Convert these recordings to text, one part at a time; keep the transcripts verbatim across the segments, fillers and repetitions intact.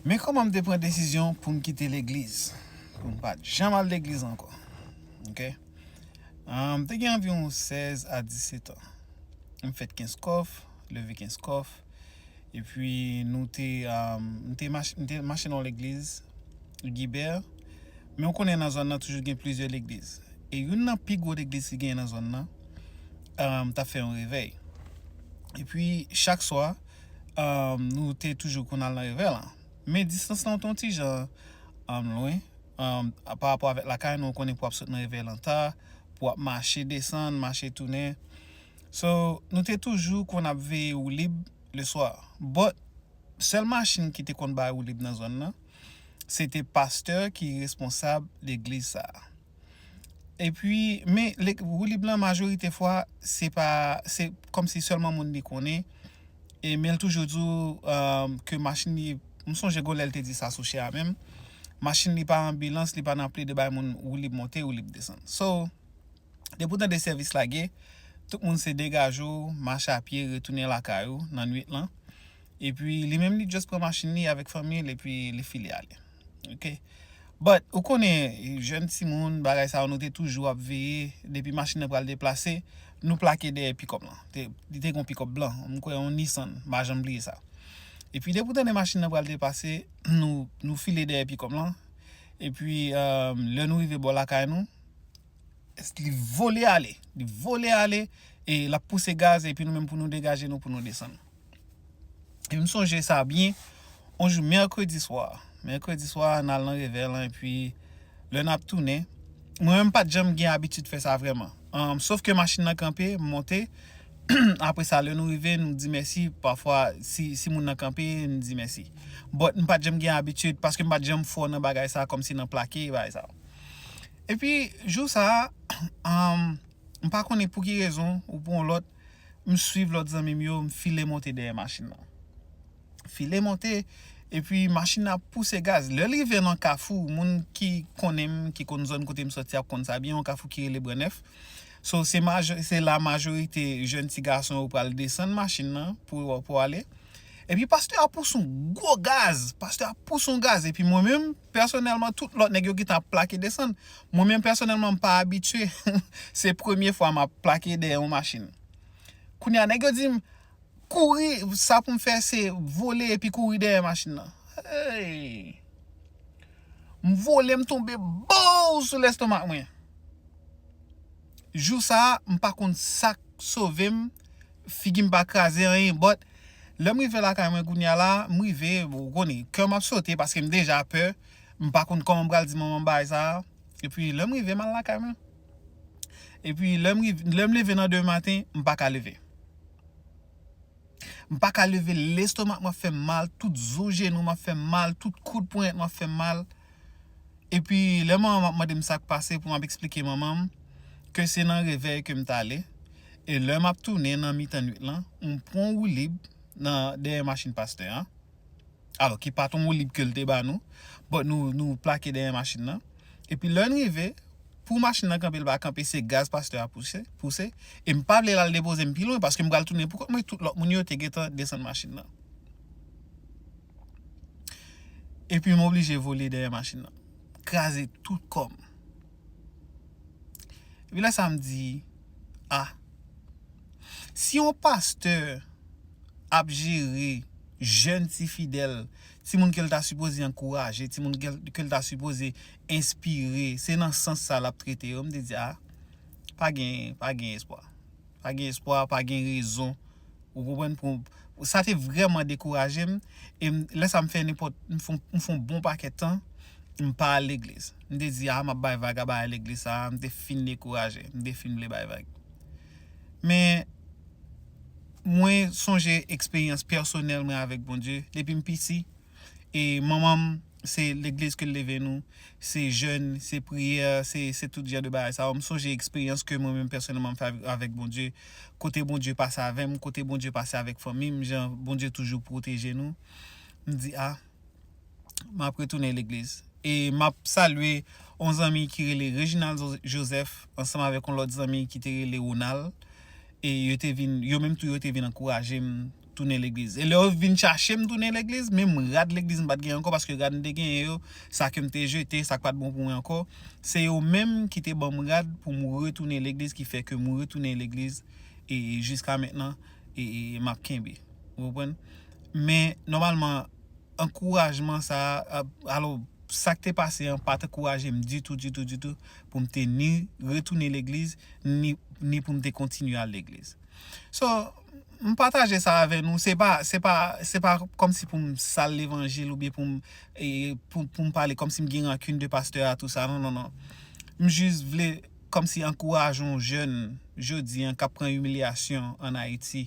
Men kòman m te pran desizyon pou m kite legliz, pou m pa t janm al legliz ankò. Ok? Ah, m te gen anviwon sèz a disèt an. M fèt Kenskòf, leve Kenskòf. Epi nou te, ah, m te mach-, m te mache nan yon legliz, Gibè. Men w konnen nan zòn nan toujou gen plizyè legliz. E youn nan pi gwo legliz ki genyen nan zòn nan, ah, t ap fè yon revèy. Epi chak swa, ah, nou te toujou konn al nan revèy lan. Men distans lan te yon ti jan, ah, lwen, ah, pa rapò avèk lakay nou, w konnen pou w ap sot nan revèy lan ta, pou w ap mache desann, mache tounen. So, nou te toujou konn ap veye woulib le swa. But, sèl machin ki te konn bay woulib nan zòn nan, se te pastè ki responsab legliz sa a. Epi, men, le-, woulib lan, majorite fwa, se pa, se kòmsi sèlman moun li konnen. E, men l toujou di w, um, ke machin li, m sonje gon lè l te di sa sou chè a menm. Machin li pa anbilans, li pa nan plede bay moun woulib monte, woulib desann. So, depi w tande sèvis lage, tout moun se degaje w, mache a pye, retounen lakay ou nan nwit lan. Epi, li menm, li just pran machin li avèk fanmi l, epi li file ale. Ok? But, ou konnen, jèn timoun, bagay sa yo, nou te toujou ap veye, depi machin nan pral deplase, nou plake dèyè pikòp lan. Te, li te gon pikòp blan, m kwè yon Nissan, m pa janm bliye sa. Epi, depi w tande machin nan pral deplase, nou, nou file dèyè pikòp lan. Epi, um, lè nou rive bò lakay nou, li vole ale. Li vole ale, e l ap pouse gaz, epi nou menm pou nou degaje nou, pou nou desann. E m sonje sa byen, yon jou mèkredi swa, mèkredi swa, n al nan revèy lan, epi lè n ap tounen, mwen menm m pa t janm gen abitid fè sa vrèman. Um, sof ke machin nan kanpe, m monte, apre sa, lè nou rive, nou di mèsi, pafwa, si, si moun nan kanpe, n di mèsi. But, m pa t janm gen abitid, paske m pa t janm fò nan bagay sa, kòmsi nan plake, bagay sa. Epi, jou sa a, um, m pa konnen pou ki rezon ou pou yon lòt, m swiv lòt zanmi m yo, m file monte dèyè machin nan. File monte, epi machin nan ap pouse gaz. Lè l rive nan kafou, moun ki konnen m, ki konn zòn kote m sòti ap konn sa byen, yon kafou ki rele Brannèf. So, se majo-, se la majorite jèn ti gason yo pral desann machin nan pou, pou ale. Epi pastè a pouse yon gwo gaz. Pastè a pouse yon gaz. Epi mwen menm, pèsonèlman, tout lòt nèg yo gentan ap plake desann. Mwen menm, pèsonèlman, m pa abitye. Se premye fwa m ap plake dèyè yon machin. Kounye a, nèg yo di m, kouri, sa pou m fè, se vole epi kouri dèyè machin nan. Hey! M vole, m tonbe, bow, sou lèstomak mwen. Jou sa a, m pa konn sa k sove m, figi m pa kraze anyen, but lè m rive lakay mwen kounye a la, m rive, ou konnen, kè m ap sote paske m deja pè, m pa konn kòman m pral di manman m bagay sa a. Epi lè m rive, m al lakay mwen. Epi lè m rive, lè m leve nan demen maten, m pa ka leve. M pa ka leve, lestomak mwen ap fè m mal, tout zo jenou m ap fè m mal, tout kout ponyèt mwen ap fè m mal. Epi lè manman m ap mande m sa k pase pou m ap eksplike manman m ke se nan revèy ke m t ale. E lè m ap tounen nan mitan nwit lan, m pran woulib nan dèyè machin pastè an. Alò, ki pa t yon woulib ke l te ba nou, but nou, nou plake dèyè machin nan. Epi lè n rive, pou machin nan kanpe, l pa kanpe, se gaz pastè a pouse, pouse. E m pa vle l al depoze m pi lwen, paske m pral tounen pou kont mwen, tout lòt moun yo te gentan desann machin nan. Epi m oblije vole dèyè machin nan. Kraze tout kò m. Epi lè sa m di, a, si yon pastè ap jere jèn ti fidèl, timoun ke l ta sipoze ankouraje, timoun ke l, ke l ta sipoze enspire, se nan sans sa l ap trete yo, m te di, a, pa gen, pa gen espwa. Pa gen espwa, pa gen rezon. Ou konprann? Pou, sa te vrèman dekouraje m. E m, lè sa m fè nenpòt, m fè, m fè yon bon pakèt tan, m pa al legliz. M te di, a, m ap bay vag a bagay legliz sa a, m te fin dekouraje, m te fin vle bay vag. Men, mwen sonje eksperyans pèsonèl mwen avèk Bondye. Depi m piti, e manman m, se legliz ke l leve nou, se jèn, se priyè, se, se tout jan de bagay sa yo. M sonje eksperyans ke mwen menm pèsonèlman m fè avèk, avèk Bondye, kote Bondye pase avè m, kote Bondye pase avèk fanmi m, jan Bondye toujou pwoteje nou. M di, a, m ap retounen legliz. E m ap salye yon zanmi ki rele Reginald Zo-, Joseph, ansanm avèk yon lòt zanmi ki te rele Ronald. E yo te vin, yo menm tou, yo te vin ankouraje m tounen legliz. E lè yo vin chache m tounen legliz, menm rad legliz m pa t gen ankò, paske rad m te genyen yo, sa ke m te jete, sa k pa t bon pou mwen ankò, se yo menm ki te ban m rad pou m retounen legliz, ki fè ke m retounen legliz, e, e jiska mentnan, e, e m ap kenbe. Ou konprann? Men, nòmalman, ankourajman sa a, alò, sa k te pase an pa t ankouraje m ditou, ditou, ditou, pou m te ni retounen legliz, ni, ni pou m te kontinye al legliz. So, m pataje sa avè nou. Se pa, se pa, se pa kòmsi pou m sal levanjil oubyen pou m, e, pou, pou m pale kòmsi m gen rankin de pastè a, tou sa. Non, non, non. M jis vle kòmsi ankouraje yon jèn jodi an k ap pran imilyasyon ann Ayiti,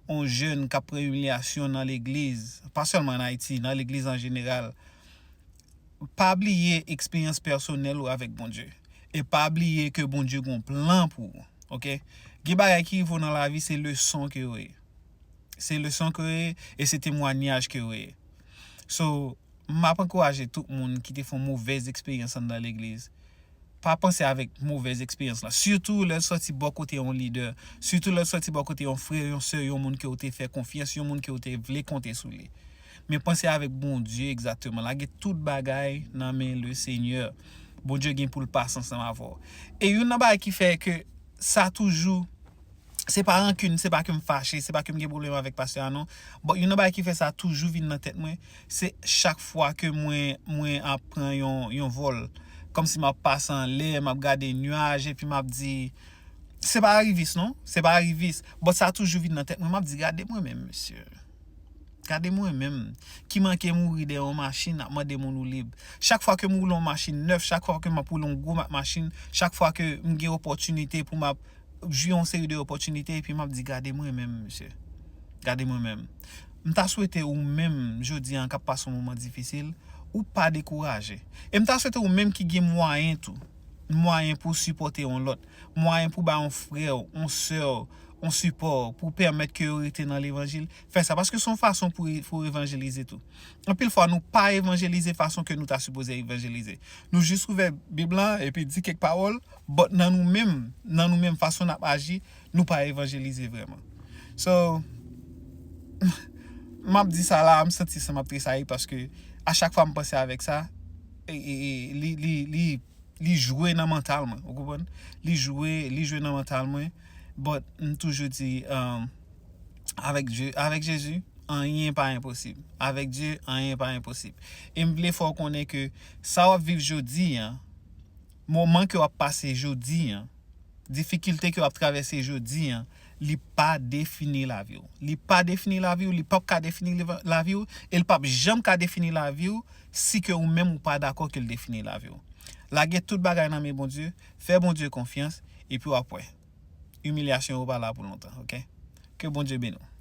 yon jèn k ap pran imilyasyon nan legliz, pa sèlman ann Ayiti, nan legliz an jeneral. Pa bliye eksperyans pèsonèl ou avèk Bondye. E pa bliye ke Bondye gen yon plan pou ou. Oke? Gen bagay ki rive w nan lavi, se leson ke yo ye. Se leson ke yo ye, e se temwanyaj ke yo ye. So, m ap ankouraje tout moun ki te fè yon movèz eksperyans anndan legliz. Pa panse avèk movèz eksperyans lan. Sitou lè l sòti bò kote yon lidè. Sitou lè l sòti bò kote yon frè, yon sè, yon moun ke w te fè konfyans, yon moun ke w te vle konte sou li. Men panse avèk Bondye egzakteman. Lage tout bagay nan men Lesenyè. Bondye gen pou l pase ansanm avè w. E youn nan bagay ki fè ke sa toujou, se pa rankin, se pa ke m fache, se pa ke m gen pwoblèm avèk pastè a, non. But youn nan bagay ki fè sa toujou vin nan tèt mwen, se chak fwa ke mwen, mwen ap pran yon, yon vòl, kòmsi m ap pase anlè, m ap gade nyaj, epi m ap di, se pa arivis, non, se pa arivis. But sa toujou vin nan tèt mwen, m ap di, gade mwen menm, mesye. Gade mwen menm, ki manke mouri dèyè yon machin, ap mande moun ou lib. Chak fwa ke m woule yon machin nèf, chak fwa ke m ap woule yon gwo ma-, machin, chak fwa ke m gen opòtinite pou m ap jwi yon seri de opòtinite, epi m ap di, gade mwen menm, mesye. Gade mwen menm. M ta swete ou menm, jodi an, k ap pase yon moman difisil, ou pa dekouraje. E m ta swete ou menm ki gen mwayen tou, mwayen pou w sipòte yon lòt, mwayen pou w bay yon frè w, yon sè w, yon sipò, pou pèmèt ke yo rete nan levanjil, fè sa. Paske se yon fason pou, pou w evanjelize tou. Anpil fwa, nou pa evanjelize fason ke nou ta sipoze evanjelize. Nou jis ouvè Bib lan, epi di kèk pawòl, but nan nou menm, nan nou menm fason n ap aji, nou pa evanjelize vrèman. So, m ap di sa la, m santi san m ap tresayi paske a chak fwa m panse avèk sa, e, e, e, li, li, li, li jwe nan mantal mwen, ou konprann? Li jwe, li jwe nan mantal mwen, but m toujou di, um, avèk Dye, avèk Jezi, anyen pa enposib. Avèk Dye, anyen pa enposib. E m vle fè w konnen ke sa w ap viv jodi an, moman ke w ap pase jodi an, difikilte ke w ap travèse jodi an, li pa defini lavi w. Li pa defini lavi w, li p ap ka defini leva-, lavi w, e l p ap janm ka defini lavi w si ke ou menm ou pa dakò ke l defini lavi w. Lage tout bagay nan men Bondye, fè Bondye konfyans, epi w ap wè. Imilyasyon yo pa la pou lontan, oke? Ke Bondye beni w.